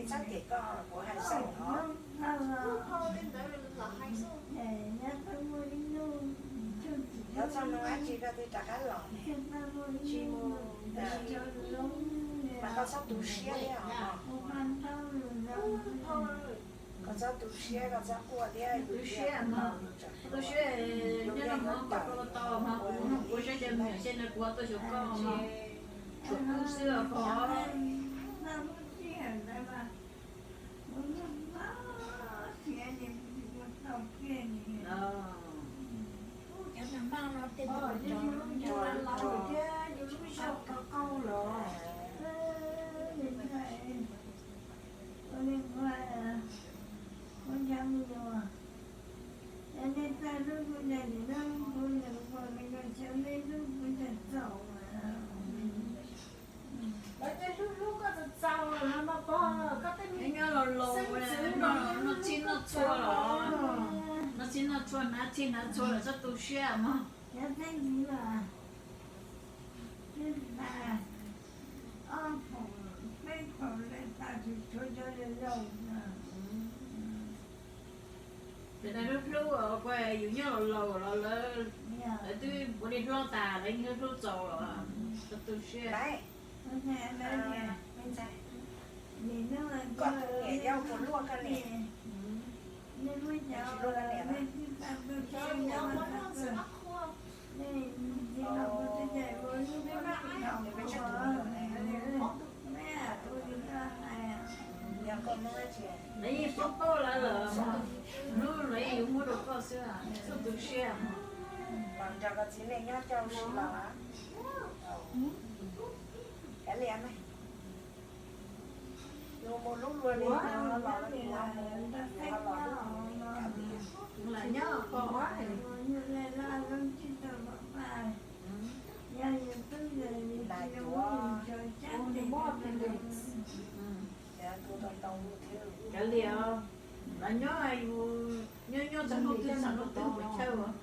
Txhob cem koj, kuv hais xeeb os. Nyob txog hnub dab tsi koj thiaj rov qab los ne? Tsis mus, mas koj txhob tu siab thiab os. Koj txhob tu siab, koj txhob quaj thiab, yus thiaj tu siab, yus thiaj nyob tawm. Kuv saib cov me nyuam xyov koj, tshuav kub xwb os. Lawv twb hlub hlub koj txaus txaus lawm no mas pog, koj tej me xeeb ntxwv no noj txhij noj txhua los, noj txhij noj txhua, hnav txhij hnav txhua lawm, txhob tu siab mog. Ces hlub hlub, kuv yus nyob laus laus los lawv, lawv twb ua li hlob tas, lawv yeej hlub hlub txaus los, txhob tu siab. Koj tus niam yau puas luaj koj niam? Tsis luaj koj niam los? Yog koj muab dab tsi? Lawv yeej paub paub lawv lawm, hnub lawv yeej yuav muab rau koj xwb, txhob tu siab. Los nrog koj txiv neej nyob coj ua si los. Kav liam, yus mus lub luag li no los, yus ho los lub luag li, kav liam. Lam yuav tu tau tau thiab. Kav liam, los nyob, nyob nyob txog hnub twg txog hnub twg puas chawj os.